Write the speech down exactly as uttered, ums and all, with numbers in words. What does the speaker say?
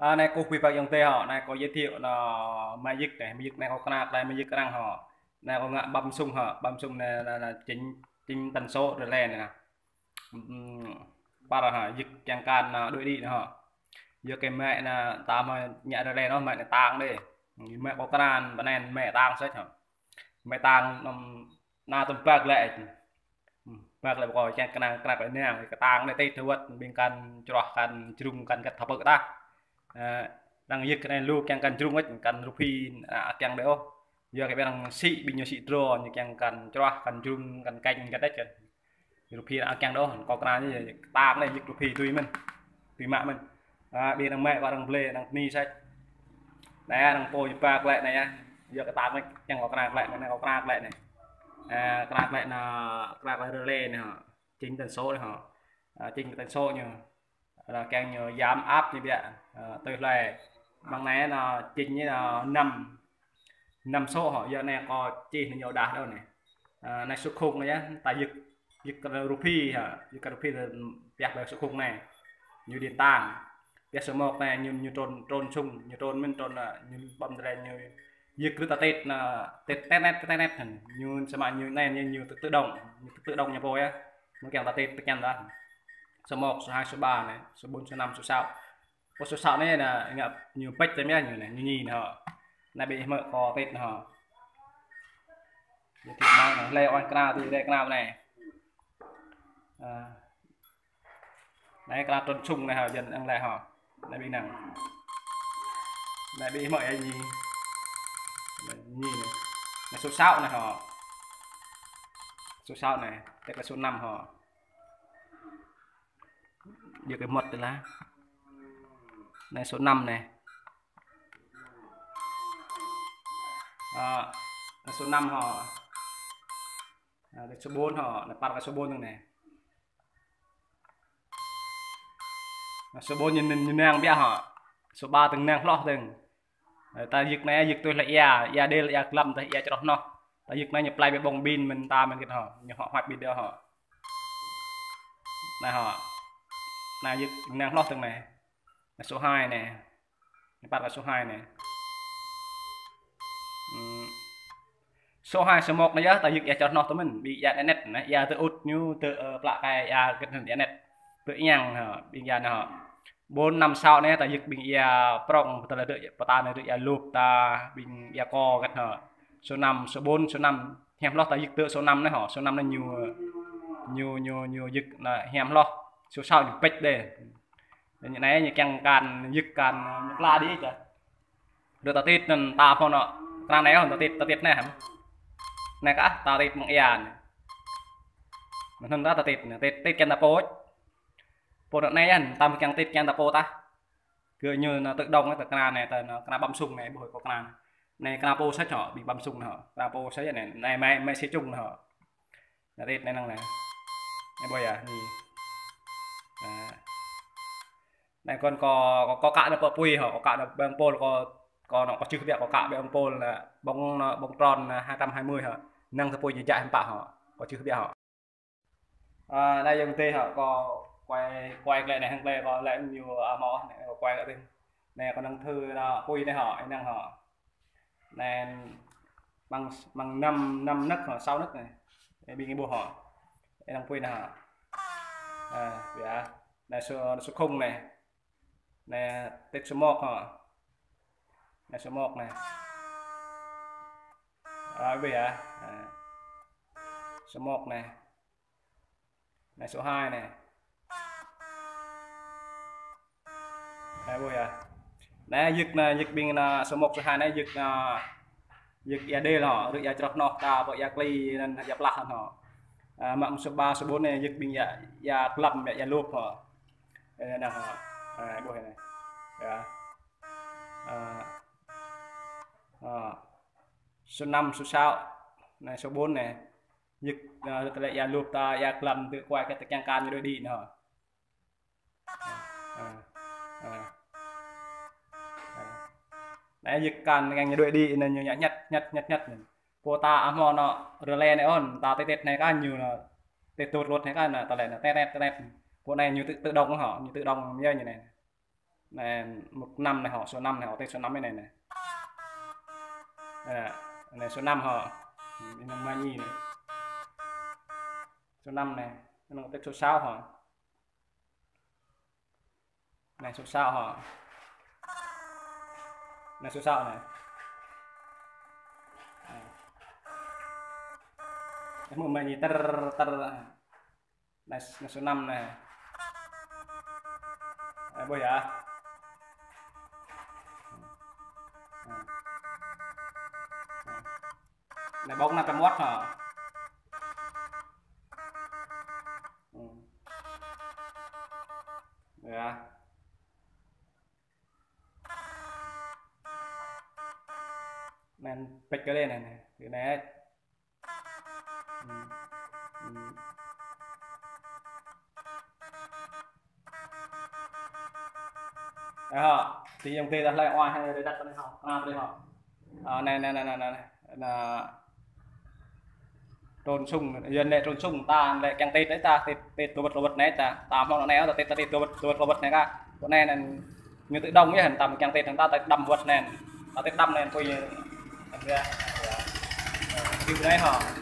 Anai kâo ƀuh ƀing ayŏng adơi hŏ, anai kâo giới thiệu anai mă yik anai, mă yik anai kâo kơnăl tơlơi mă yik arăng hŏ. Anai kâo ngă bấm sung hŏ, bấm sung anai, anai, anai chính, chính tần số relay anai nè. Ừm, păr hŏ, yik kiăng kơ anai đuaĭ đĭ anai hŏ. Yua kơ mă anai ta mă ngă relay anai mă anai tăng đê. Mă kâo kơnăl, bơnai mă tăng sĕč hŏ. Mă tăng, ừm, anai tơm bak lĕ. Ừm, bak lĕ kâo kiăng kơnăl, kơnăl kơ anai, kơ tăng anai tĕt tơwăt ƀing kăn čroh kăn jrung kăn găt thâo pơ̆k tah. Ơ, arăng yik kơ anai lu kiăng kăn jrung wĕč, kăn rơphĭ, ơ, kiăng đê ôh. Yua kơ ƀing arăng sĭ, ƀing ñu sĭ dro, ñu kiăng kăn čroh, kăn jrung, kăn kĕnh, kăn đĕč kăn. Rơphĭ arăng kiăng đô, kâo kơnăl ñu, kơ tăng anai yik rơphĭ tui mơ̆n. Tui mă mơ̆n. Ơ, ƀing arăng mă, kơ arăng blơi, arăng bơni sĕč. Anai, arăng pô ñu bak lĕ anai yơh. Yua kơ tăng anai kiăng kâo kơnăl lĕ, anai kâo kơnăl lĕ anai. Ơ, kơnăl lĕ anai, kơnăl lĕ relay anai hŏ. Chính tần số anai hŏ. Ơ, chính tần số ñu. Anai kiăng ñu giảm áp ñu biă. Ơ, tui hlơi. Măng anai anai chính anai năm. Năm số hŏ, yua anai kâo čih anai ñu đah đô anai. Ơ, anai số không anai yơh, ta yik, yik kơ rơphĭ hŏ, yik kơ rơphĭ lĕ pioh ƀơi số không anai. Ñu điện tăng. Pioh số một anai, ñu, ñu trŭn, trŭn sung, ñu trŭn mơ̆n trŭn, ơ, ñu bấm tơlơi ñu yik rư̆ ta tĕt anai, tĕt, tĕt net, tĕt net hăn. Ñu samơ̆ ñu anai, ñu, ñu tự, tự động, ñu tự, tự động ñu pô yơh. Ñu kiăng ta tĕt, tĕt kiăng ta. Số một, số hai, số ba anai, số bốn, số năm, số sáu. Kơ số sáu anai anai, ngă ñu pĕč tơm yơh ñu anai, ñu ñi anai hŏ. Anai ƀing hmư̆ kâo tĕt anai hŏ. Ñu tĕt anai, anai, lĕ ôh kơnăl tui lĕ kơnăl anai. Ơ. Anai kơnăl trŭn sung anai hŏ, jăn ang lĕ hŏ. Anai ƀing năng. Anai ƀing hmư̆ yơh ñi. Anai ñi anai. Anai số sáu anai hŏ. Số sáu anai, tĕt kơ số năm hŏ. Yua kơ mŏt tơlah. Anai số năm anai. Ơ, anai số năm hŏ. Ơ, anai số bốn hŏ, anai păr kơ số bốn anai. Anai số bốn ñu, ñu, ñu nang biă hŏ. Số ba tơ̆ng nang hloh tơ̆ng. Ơ, ta yik anai, yik tui hlơi ia, ia đêl, ia glăm, ta ia čroh noh. Ta yik anai ñu plai ƀơi ƀơ̆ng pin mơ̆n ta mơ̆n gĕt hŏ, ñu hŏ huăt pin đơ hŏ. Anai hŏ. Anai yik nang hloh tơ̆ng anai. Anai số hai anai. Anai păr kơ số hai anai. Ừm. Số hai, số một anai yơh, ta yik ia čroh noh tơ mơ̆n, ƀing ia net net anai, ia tơ ŭt ñu, tơ, ơ, plă kai ia gĕt anai ia net. Tơ iăng hŏ, ƀing ia anai hŏ. Bốn, năm, sáu anai ta yik ƀing ia prŏng, pơtơlơi dơ̆, pơtơlơi dơ̆ ia lŭp ta, ƀing ia kơ gĕt hŏ. Số năm, số bốn, số năm, hiam hloh ta yik tơ số năm anai hŏ, số năm anai ñu, ñu, ñu, ñu yik anai hiam hloh. Số sáu ñu pĕč đê. Anai ñu kiăng kăn yik kăn ñu pla đĭ čă. Rư̆ ta tĕt anŭn ta pô anŭn, kơnăl anai hŏ, ta tĕt, ta tĕt anai hăm. Anai kah, ta tĕt mơ̆ng ia anai. Anŭn ta, ta tĕt anai, tĕt, tĕt kiăng ta pô. Pô anŭn anai yơh, ta mơ̆ kiăng tĕt kiăng ta pô tah. Kơ ñu anŭn tự động, ta kơnăl anai, ta anŭn kơnăl bấm sung anai, ƀuh kơ kơnăl. Anai kơnăl pô sĕč hŏ, ƀing bấm sung anai hŏ. Kơnăl pô sĕč anai, anai mă, mă sĭ čung anai hŏ. Anai tĕt anai năng anai. Anai ƀuh yơh, anai. Anai. Anai kơ kâo, kâo, kâo kă anai pơ apui hŏ, kâo kă anai ƀơ̆ng pôl, kâo, kâo anŭn kâo čih biă, kâo kă ƀơ̆ng pôl anai, ƀơ̆ng anai, ƀơ̆ng tròn anai, hai trăm hai mươi hŏ. Năng tơpui ñu jă hơmpă hŏ. Kâo čih biă hŏ. Ơ, anai ayŏng adơi hŏ, kâo quay, quay glaĭ anai hăng glaĭ kâo lĕ ñu, ơ, hmâo anai kâo quay glaĭ tĭng. Anai kâo năng thư anai apui anai hŏ, anai năng hŏ. Anai mơ̆ng, mơ̆ng năm, năm nơ̆k hŏ, sáu nơ̆k anai. Anai ƀing ih ƀuh hŏ. Anai năng apui anai hŏ. Ơ, biă. Anai số, số không anai. Anai tĕt số một hŏ. Anai số một anai. Ơ, ƀuh yơh. Ơ. Số một anai. Anai số hai anai. Anai ƀuh yơh. Anai yik anai, yik ƀing anai số một, số hai anai yik anai, yik ia đêl hŏ, rư̆ ia čroh noh ta, ƀơi ia kli anŭn ia plah anŭn hŏ. Ơ, mă mơ̆ng số ba, số bốn anai yik ƀing ia, ia glăm, ia, ia lŭp hŏ. Ơ, anai hŏ. Ơ, ƀuh anai. Yơh. Ơ. Ơ. Số năm, số sáu. Anai số bốn anai. Yik, ơ, tơlơi ia lŭp ta, ia glăm tơ kuai kơ ta kiăng kăn ñu đuaĭ đĭ anŭn hŏ. Ơ, ơ, ơ. Anai yik kăn kiăng ñu đuaĭ đĭ anŭn ñu ñăt, ñăt, ñăt, ñăt. Pô ta ăh hmâo anŭn relay anai ôn, ta tĕt tĕt anai kah ñu anŭn, tĕt tŭt lŭt anai kah anŭn, tơlơi anŭn tĕt tĕt tĕt tĕt. Pô anai ñu tự, tự động hŏ, ñu tự động yơh ñu anai. Anai, một năm anai hŏ, số năm anai hŏ, tết số năm anai anai. Anai, anai số năm hŏ. Ư, anai mă ñi anai. Số năm anai, anai tết số sáu hŏ. Anai số sáu hŏ. Anai số sáu anai. Anai. Anai mă ñi tơr, tơr. Anai, anai số năm anai. Anai, ƀuh yơh. Anai, ƀong anai pơmŏt hŏ. Ư. Yơh. Anai pĕč kơ lĕ anai, anai. Ư. Ư. Ơ, hŏ, tui yơ̆ng tê ta hlơi oai hă, rơđah anai hŏ, anai hŏ. Ơ, anai, anai, anai. Anai. Trôn sung, yua anai trôn sung, ta lĕ kiăng têt anai ta, têt, têt tơwơ̆t tơwơ̆t anai ta, ta hmâo anai ta têt, ta têt tơwơ̆t tơwơ̆t anai ka. Tui anai anai, ñu tơdŏng yơh, ta kiăng têt anai ta, ta đăm wơ̆t anai. Ta têt đăm anai pui, yơh, yơh. Tui anai hŏ.